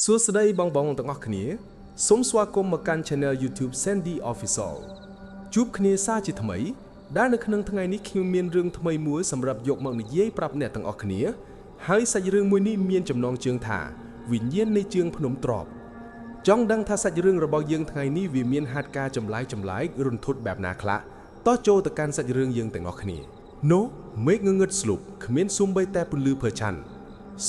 សួស្តីបងបងទាំងអស់គ្នាសូមស្វាគមន៍មកកាន់ Channel YouTube Sandy Official ជួបគ្នាសាជាថ្មីដែលនៅក្នុងថ្ងៃនេះខ្ញុំមានរឿងថ្មីមួយសម្រាប់យកមកនិយាយប្រាប់អ្នកទាំងអស់គ្នាហើយសាច់រឿងមួយនេះមានចំណងជើងថាវិញ្ញាណនៃជើងភ្នំទ្របចង់ដឹងថាសាច់រឿងរបស់យើងថ្ងៃនេះវាមានហេតុការណ៍ចម្លែកចម្លែករន្ធត់បែបណាខ្លះតោះចូលទៅកាន់សាច់រឿងយើងទាំងអស់គ្នានោះមេឃងងឹតស្លុបគ្មានសូម្បីតែពន្លឺភើឆាន់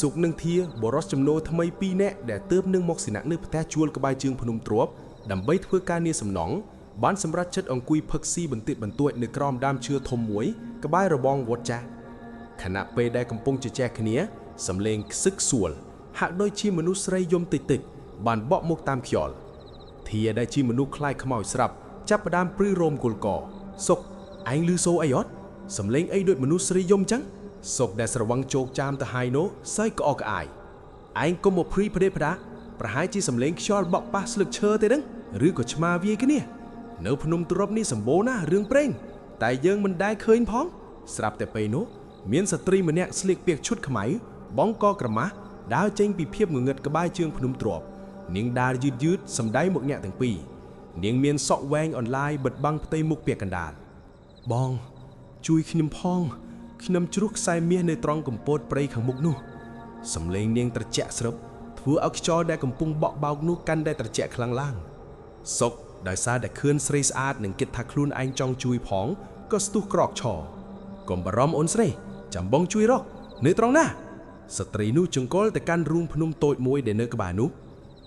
សុកនិងធាបរោះចំណូលថ្មីពីរនាក់ដែលទើបនឹងមកសំណាក់នៅផ្ទះជួលក្បែរជើងភ្នំទ្របដើម្បីធ្វើការងារសំណង់បានសម្រេចចិត្តអង្គុយផឹកស៊ីបន្តិចបន្តួចនៅក្រោមដើមឈើធំមួយក្បែររបងវត្តចាស់ខណៈពេលដែលកំពុងជជែកគ្នាសំឡេងខ្សឹកសួលហាក់ដូចជាមនុស្សស្រីយំតិចៗបានបក់មកតាមខ្យល់ធាដែលជាមនុស្សខ្លាចខ្មោចស្រាប់ចាប់ផ្ដើមព្រឺរោមគល់កសុកឯងឮសូរអីអត់សំឡេងអីដូចមនុស្សស្រីយំចឹង សុកដែលស្រវឹងជោគចាមទៅហើយនោះសើចក្អកក្អាយឯងកុំមកព្រីផ្ដេសផ្ដាប្រហែលជាសំឡេងខ្យល់បក់ប៉ះស្លឹកឈើទេដឹងឬក៏ឆ្មាវាយគ្នានៅភ្នំទ្របនេះសម្បូរណាស់រឿងព្រេងតែយើងមិនដែលឃើញផងស្រាប់តែពេលនោះមានស្ត្រីម្នាក់ស្លៀកពាក់ឈុតខ្មៅបងកក្រមាស់ដើរចេញពីភាពងងឹតក្បែរជើងភ្នំទ្របនាងដើរយឺតយឺតសំដែងមកអ្នកទាំងពីរនាងមានសក់វែងអន្លាយបិទបាំងផ្ទៃមុខពាក់កណ្ដាល បងជួយខ្ញុំផងខ្ញុំជ្រុះខ្សែមាសនៅត្រង់កំពតព្រៃខាងមុខនោះសំឡេងនាងត្រជាក់ស្រឹបធ្វើឲ្យខ្យល់ដែលកំពុងបក់បោកនោះកាន់តែត្រជាក់ខ្លាំងឡើងសុកដោយសារតែខឿនស្រីស្អាតនិងគិតថាខ្លួនឯងចង់ជួយផងក៏ស្ទុះក្រោកឈរកុំបារម្ភអូនស្រីចាំបងជួយរកនៅត្រង់ណាស្ត្រីនោះចង្កុលទៅកាន់រូងភ្នំតូចមួយដែលនៅក្បែរនោះ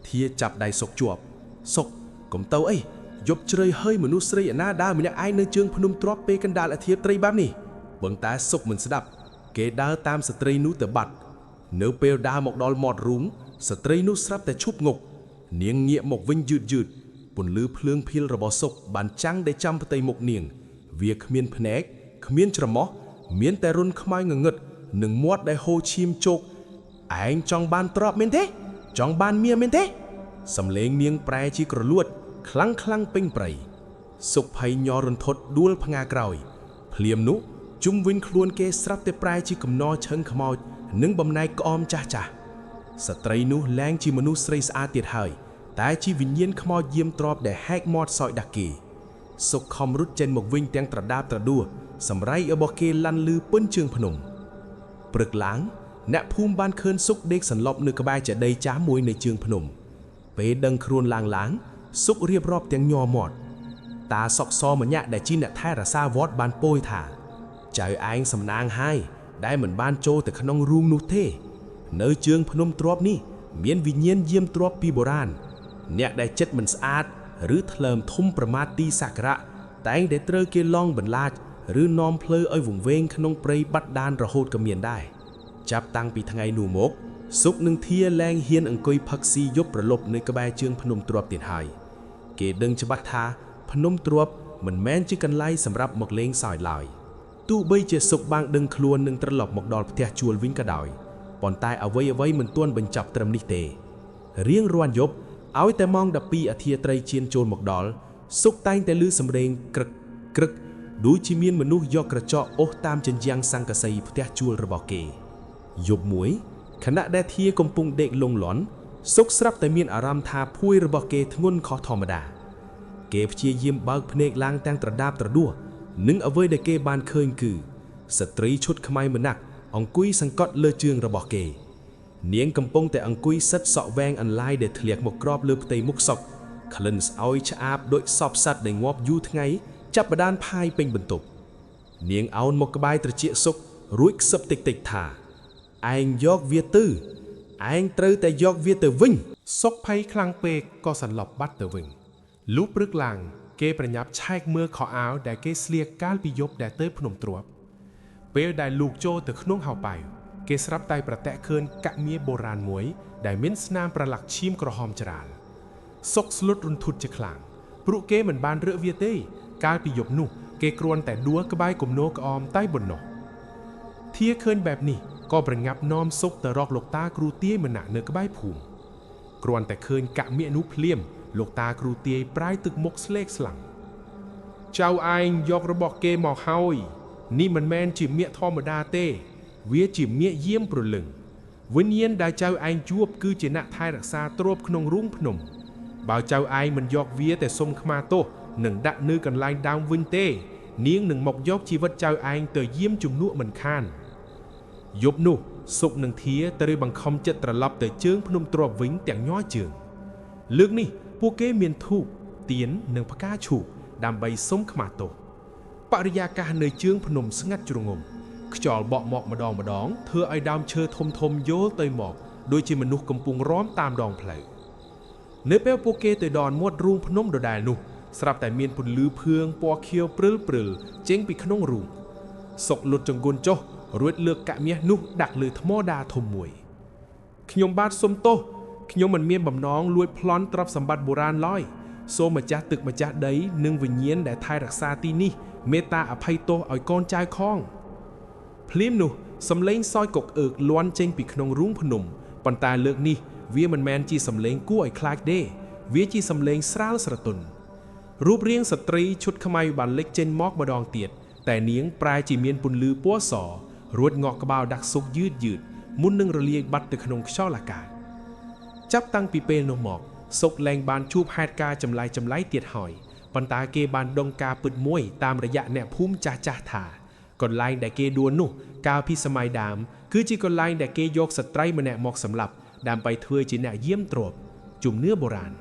ធាចាប់ដៃសុកជាប់សុកកុំទៅអី យប់ជ្រៃហើយមនុស្សស្រីឯណាដើរម្នាក់ឯងនៅជើងភ្នំទ្របពេលកណ្ដាលអធិបត្រីបែបនេះប៉ុន្តែសុកមិនស្ដាប់គេដើរតាមស្ត្រីនោះទៅបាត់នៅពេលដើរមកដល់មាត់រូងស្ត្រីនោះស្រាប់តែឈប់ងុកនាងងាកមកវិញយឺតយឺតពន្លឺភ្លើងភៀលរបស់សុកបានចាំងដែលចាំផ្ទៃមុខនាងវាគ្មានភ្នែកគ្មានច្រមុះមានតែរុនខ្មៅងងឹតនិងមាត់ដែលហូរឈាមជោកឯងចង់បានទ្រព្យមែនទេចង់បានមាសមែនទេ សំឡេងនាងប្រែជាក្រលួតខ្លាំងខ្លាំងពេញព្រៃសុកភ័យញ័ររន្ធត់ដួលផ្ងាក្រោយភ្លាមនោះជុំវិញខ្លួនគេស្រាប់តែប្រែជាកំណរឆឹងខ្មោចនិងបំណែកក្អមចាស់ចាស់ស្ត្រីនោះលែងជាមនុស្សស្រីស្អាតទៀតហើយតែជាវិញ្ញាណខ្មោចយាមទ្របដែលហែកមាត់សោយដាក់គេសុកខំរុត់ចេញមកវិញទាំងត្រដាបត្រដួសសម្រៃរបស់គេលាន់លឺពឹនជើងភ្នំ ព្រឹកឡើងអ្នកភូមិបានឃើញសុកដេកសន្លប់នៅក្បែរចេតិយចាស់មួយនៅជើងភ្នំពេលដឹងខ្លួនឡើងឡើងសុករៀបរាប់ទាំងញ័រមាត់តាសុកសម្នាក់ដែលជាអ្នកថែរក្សាវត្តបានពោលថាចៅឯងសំណាងហើយដែលមិនបានចូលទៅក្នុងរូងនោះទេនៅជើងភ្នំទ្របនេះមានវិញ្ញាណយាមទ្របពីបុរាណអ្នកដែលចិត្តមិនស្អាតឬថ្លើមធំប្រមាទទីសក្ការៈតែងតែត្រូវគេឡងបន្លាចឬនាំផ្លូវឲ្យវង្វេងក្នុងព្រៃបាត់ដានរហូតក៏មានដែរ ចាប់តាំងពីថ្ងៃនោះមកសុកនិងធាលែងហ៊ានអង្គុយផឹកស៊ីយប់ប្រលប់នៅក្បែរជើងភ្នំទ្របទៀតហើយគេដឹងច្បាស់ថាភ្នំទ្របមិនមែនជាកន្លែងសម្រាប់មកលេងសើចឡើយទោះបីជាសុកបានដឹងខ្លួននឹងត្រឡប់មកដល់ផ្ទះជួលវិញក៏ដោយប៉ុន្តែអ្វីអ្វីមិនទាន់បញ្ចប់ត្រឹមនេះទេរៀងរាល់យប់ឲ្យតែម៉ោង12អធិត្រីជៀនចូលមកដល់សុកតែងតែឮសំឡេងក្រឹកក្រឹកដូចជាមានមនុស្សយកក្រចកអូសតាមជញ្ជាំងស័ង្កសីផ្ទះជួលរបស់គេ យប់មួយខណៈដែលធាកំពុងដេកលងលន់សុកស្រាប់តែមានអារម្មណ៍ថាភួយរបស់គេធ្ងន់ខុសធម្មតាគេព្យាយាមបើកភ្នែកឡើងទាំងត្រដាបត្រដួសនិងអ្វីដែលគេបានឃើញគឺស្ត្រីឈុតខ្មៅម្នាក់អង្គុយសង្កត់លើជើងរបស់គេនាងកំពុងតែអង្គុយសិតសក់វែងអន្លាយដែលធ្លាក់មកក្របលើផ្ទៃមុខសុកក្លិនស្អុយឆ្អាបដូចសពសត្វដែលងាប់យូរថ្ងៃចាប់ផ្ដើមផាយពេញបន្ទប់នាងអោនមកក្បែរត្រចៀកសុករួចខ្សឹបតិចៗថា ឯងយកវាទៅឯងត្រូវតែយកវាទៅវិញ សុកភ័យខ្លាំងពេកក៏សន្លប់បាត់ទៅវិញលុះព្រឹកឡើងគេប្រញាប់ឆែកមើលខោអាវដែលគេស្លៀកកាលពីយប់ដែលទៅភ្នំទ្របពេលដែលលោកចូលទៅក្នុងហៅប៉ៅគេស្រាប់តែប្រតិឃើញកាក់មាបុរាណមួយដែលមានស្នាមប្រឡាក់ឈាមក្រហមច្រាលសុកស្លុតរន្ធត់ជាខ្លាំងព្រោះគេមិនបានរើកវាទេកាលពីយប់នោះគេគ្រាន់តែដួលក្បែរគំនរក្អមតែប៉ុណ្ណោះ ធាឃើញបែបនេះក៏ប្រញាប់នាំសុកទៅរកលោកតាគ្រូទាយម្នាក់នៅក្បែរភូមិគ្រាន់តែឃើញកាក់មាសនោះភ្លាមលោកតាគ្រូទាយប្រាយទឹកមុខស្លេកស្លាំងចៅឯងយករបស់គេមកហើយនេះមិនមែនជាមាសធម្មតាទេ វាជាមាសយាមព្រលឹង វិញ្ញាណដែលចៅឯងជួបគឺជាអ្នកថែរក្សាទ្រព្យក្នុងរូងភ្នំ បើចៅឯងមិនយកវាទៅសុំខ្មាទោសនិងដាក់នៅកន្លែងដើមវិញទេ នាងនឹងមកយកជីវិតចៅឯងទៅយាមជំនួសមិនខានយប់នោះសុកនិងធាត្រូវបង្ខំចិត្តត្រឡប់ទៅជើងភ្នំទ្របវិញទាំងញ័រជើង លើកនេះពួកគេមានធូបទៀននិងផ្កាឈូកដើម្បីសុំខ្មាទោសបរិយាកាសនៅជើងភ្នំស្ងាត់ជ្រងំខ្យល់បក់មកម្ដងម្ដងធ្វើឲ្យដើមឈើធំធំយោលទៅមកដូចជាមនុស្សកំពុងរាំតាមដងផ្លូវនៅពេលពួកគេទៅដល់មាត់រូងភ្នំដដែលនោះស្រាប់តែមានពន្លឺភឿងពណ៌ខៀវព្រិលព្រិលចេញពីក្នុងរូងសុកលុតចង្គន់ចុះរួចលើកកាក់មាសនោះដាក់លើថ្មដាធំមួយខ្ញុំបាទសុំទោសខ្ញុំមិនមានបំណងលួចប្លន់ទ្រព្យសម្បត្តិបុរាណឡើយសូមម្ចាស់ទឹកម្ចាស់ដីនិងវិញ្ញាណដែលថែរក្សាទីនេះមេត្តាអភ័យទោសឲ្យកូនចៅខងភ្លាមនោះសំឡេងសោយកុកអើកលាន់ចេញពីក្នុងរូងភ្នំប៉ុន្តែលើកនេះវាមិនមែនជាសំឡេងគួរឲ្យខ្លាចទេវាជាសំឡេងស្រាលស្រទន់រូបរាងស្ត្រីឈុតខ្មៅបានលេចចេញមកម្ដងទៀតតែនាងប្រែជាមានពន្លឺពណ៌សរួចងក់ក្បាលដាក់សុកយឺតយឺតមុននឹងរលាយបាត់ទៅក្នុងខ្យល់អាកាសចាប់តាំងពីពេលនោះមកសុកលែងបានជួបហេតុការណ៍ចម្លែកចម្លែកទៀតហើយប៉ុន្តែគេបានដងការពិតមួយតាមរយៈអ្នកភូមិចាស់ចាស់ថាកន្លែងដែលគេដួលនោះកាលពីសម័យដើមគឺជាកន្លែងដែលគេយកស្ត្រីម្នាក់មកសម្លាប់ដើម្បីធ្វើជាអ្នកយាមទ្រព្យជំនឿបុរាណ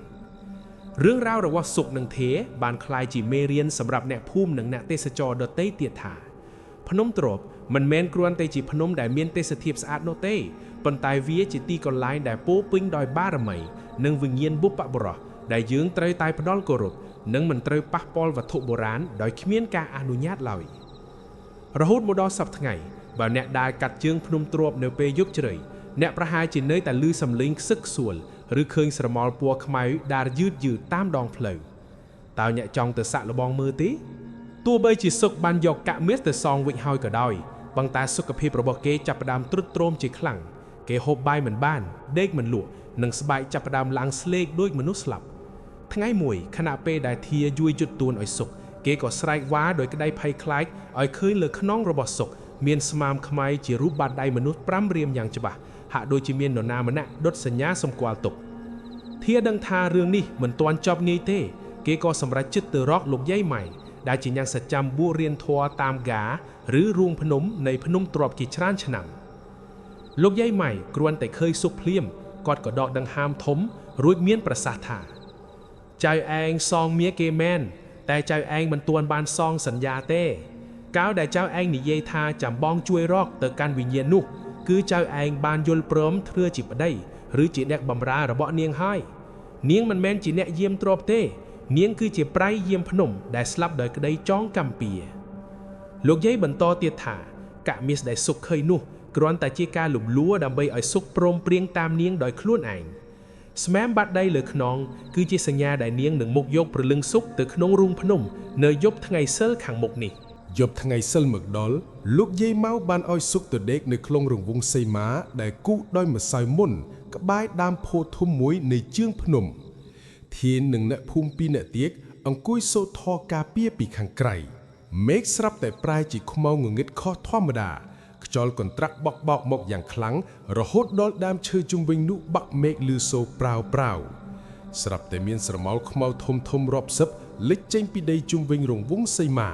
រឿងរ៉ាវរបស់សុកនិងធេបានក្លាយជាមេរៀនសម្រាប់អ្នកភូមិនិងអ្នកទេសចរដទៃទៀតថាភ្នំទ្រព្យមិនមែនគ្រាន់តែជាភ្នំដែលមានទេសភាពស្អាតនោះទេប៉ុន្តែវាជាទីកន្លែងដែលពោរពេញដោយបារមីនិងវិញ្ញាណបុព្វបុរសដែលយើងត្រូវតែផ្ដល់គោរពនិងមិនត្រូវប៉ះពាល់វត្ថុបុរាណដោយគ្មានការអនុញ្ញាតឡើយរហូតមកដល់សប្តាហ៍ថ្ងៃបើអ្នកដើរកាត់ជើងភ្នំទ្រព្យនៅពេលយប់ជ្រៅអ្នកប្រហែលជានៅតែឮសំឡេងខ្សឹកខ្សួលឬឃើញស្រមោលពណ៌ខ្មៅដើរយឺតយឺតតាមដងផ្លូវតើអ្នកចង់ទៅសាក់លបងមើលទេទោះបីជាសុកបានយកកាក់មាសទៅសងវិញហើយក៏ដោយប៉ុន្តែសុខភាពរបស់គេចាប់ផ្ដើមទ្រុឌទ្រោមជាខ្លាំងគេហូបបាយមិនបានដេកមិនលក់និងស្បែកចាប់ផ្ដើមឡើងស្លេកដូចមនុស្សស្លាប់ថ្ងៃមួយខណៈពេលដែលធាជួយយុទ្ធទួនឲ្យសុកគេក៏ស្រែកវ៉ាដោយក្តីភ័យខ្លាចឲ្យឃើញលើខ្នងរបស់សុកមានស្មាមខ្មៅជារូបបាតដៃមនុស្ស5រាមយ៉ាងច្បាស់ហាក់ដូចជាមាននរណាម្នាក់ដុតសញ្ញាសម្គាល់ទុកធាដឹងថារឿងនេះមិនទាន់ចប់ងាយទេគេក៏សម្រេចចិត្តទៅរកលោកយាយម៉ៃដែលជាអ្នកសចាំបួសរៀនធម៌តាមហ្គាឬរូងភ្នំនៃភ្នំទ្រព្យជាច្រើនឆ្នាំលោកយាយម៉ៃគ្រាន់តែឃើញសុកភ្លាមគាត់ក៏ដកដង្ហើមធំរួចមានប្រសាសន៍ថាចៅឯងសងមាគេមែនតែចៅឯងមិនទាន់បានសងសន្យាទេកាលដែលចៅឯងនិយាយថាចាំបងជួយរកទៅកាន់វិញ្ញាណនោះគឺចៅឯងបានយល់ព្រមធ្វើជាប្តីឬជាអ្នកបម្រើរបស់នាងហើយនាងមិនមែនជាអ្នកយាមទ្រព្យទេនាងគឺជាប្រៃយាមភ្នំដែលស្លាប់ដោយក្តីចងកម្មពៀលោកយាយបន្តទៀតថាកាក់មាសដែលសុកឃើញនោះគ្រាន់តែជាការលំលួដើម្បីឲ្យសុកព្រមព្រៀងតាមនាងដោយខ្លួនឯងស្មាមបាត់ដីលើខ្នងគឺជាសញ្ញាដែលនាងនឹងមកយកព្រលឹងសុកទៅក្នុងរូងភ្នំនៅយប់ថ្ងៃសិលខាងមុខនេះយប់ថ្ងៃសិលមកដល់លោកយាយម៉ៅបានឲ្យសុកទៅដេកនៅក្នុងរង្វង់សីមាដែលគូដោយម្សៅមុនក្បែរដើមពោធិ៍ធំមួយនៃជើងភ្នំធាននិងអ្នកភូមិពីរអ្នកទៀតអង្គុយសូត្រធម៌ការពារពីខាងក្រៅមេឃស្រាប់តែប្រែជាខ្មៅងងឹតខុសធម្មតាខ្យល់កន្ត្រាក់បក់បោកមកយ៉ាងខ្លាំងរហូតដល់ដើមឈើជុំវិញនោះបាក់មេឃលឺសូរប្រាវប្រាវស្រាប់តែមានស្រមោលខ្មៅធំធំរាប់សិបលេចចេញពីដីជុំវិញរង្វង់សីមា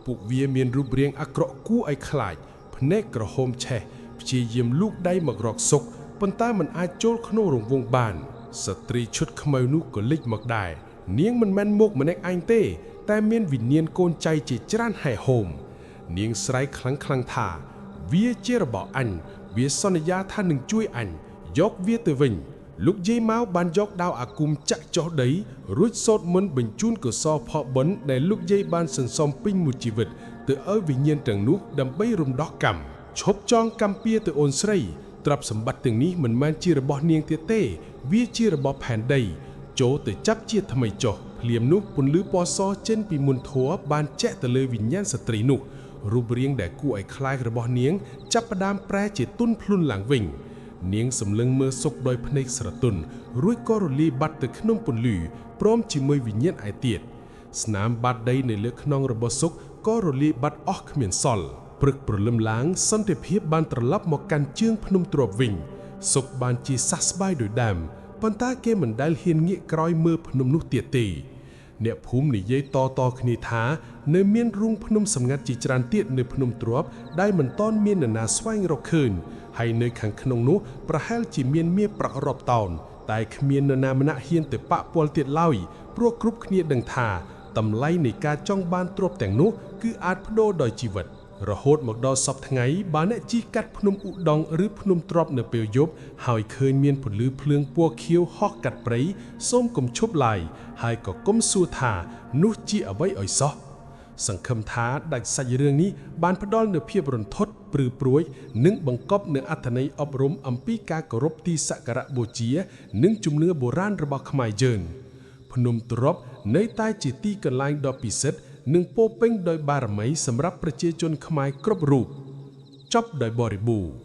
ពួកវាមានរូបរាងអាក្រក់គួរឲ្យខ្លាចភ្នែកក្រហមឆេះព្យាយាមលូកដៃមករកសុកប៉ុន្តែមិនអាចចូលក្នុងរង្វង់បានស្ត្រីឈុតខ្មៅនោះក៏លេចមកដែរនាងមិនមែនមកម្នាក់ឯងទេតែមានវិញ្ញាណកូនចៃជាច្រើនហែហោមនាងស្រែកខ្លាំងខ្លាំងថាវាជារបស់អញវាសន្យាថានឹងជួយអញយកវាទៅវិញលោកយាយម៉ៅបានយកដាវអាគមចាក់ចុះដីរួចសូត្រមន្តបញ្ជូនកុសលផលបុណ្យដែលលោកយាយបានសន្សំពេញមួយជីវិតទៅឲ្យវិញ្ញាណទាំងនោះដើម្បីរំដោះកម្មឈប់ចងកម្មពៀទៅអូនស្រីទ្រព្យសម្បត្តិទាំងនេះមិនមែនជារបស់នាងទៀតទេវាជារបស់ផែនដីចូលទៅចាប់ជាថ្មីចុះភ្លាមនោះពន្លឺពណ៌សចេញពីមន្ទរបានចាក់ទៅលើវិញ្ញាណស្ត្រីនោះរូបរាងដែលគួរឲ្យខ្លាចរបស់នាងចាប់ផ្ដើមប្រែជាទន់ភ្លន់ឡើងវិញនាងសម្លឹងមើលសុកដោយភ្នែកស្រទន់រួចក៏រលាយបាត់ទៅក្នុងពន្លឺព្រមជាមួយវិញ្ញាណឯទៀតស្នាមបាតដីនៅលើខ្នងរបស់សុកក៏រលាយបាត់អស់គ្មានសល់ព្រឹកព្រលឹមឡើងសន្តិភាពបានត្រឡប់មកកាន់ជើងភ្នំទ្រព្យវិញ សុខបានជាសះស្បើយដូចដើមប៉ុន្តែគេមិនដែលហ៊ានងាកក្រោយមើលភ្នំនោះទៀតទេ អ្នកភូមិនិយាយតៗគ្នាថានៅមានរូងភ្នំសម្ងាត់ជាច្រើនទៀតនៅភ្នំទ្រាប់ដែលមិនទាន់មាននរណាស្វែងរកឃើញហើយនៅខាងក្នុងនោះប្រហែលជាមានមាសប្រាក់រាប់តោនតែគ្មាននរណាម្នាក់ហ៊ានទៅប៉ះពាល់ទៀតឡើយព្រោះគ្រប់គ្នាដឹងថាតម្លៃនៃការចង់បានទ្រព្យទាំងនោះគឺអាចប្ដូរដោយជីវិត រហូតមកដល់សព្វថ្ងៃបើអ្នកជិះកាត់ភ្នំឧដុង្គឬភ្នំទ្រាប់នៅពេលយប់ហើយឃើញមានពន្លឺភ្លើងពណ៌ខៀវហោះកាត់ព្រៃសូមកុំឈប់ឡើយហើយក៏កុំសួរថានោះជាអ្វីឲ្យសោះសង្ឃឹមថាដាច់សាច់រឿងនេះបានផ្ដល់នូវភាពរន្ធត់ព្រឺព្រួយនិងបង្កប់នូវអត្ថន័យអប់រំអំពីការគោរពទីសក្ការៈបូជា និងជំនឿបុរាណរបស់ខ្មែរយើង ភ្នំទ្រាប់នៅតែជាទីកន្លែងដ៏ពិសិដ្ឋនិងពោរពេញដោយបារមីសម្រាប់ប្រជាជនខ្មែរគ្រប់រូបចប់ដោយបរិបូរណ៍។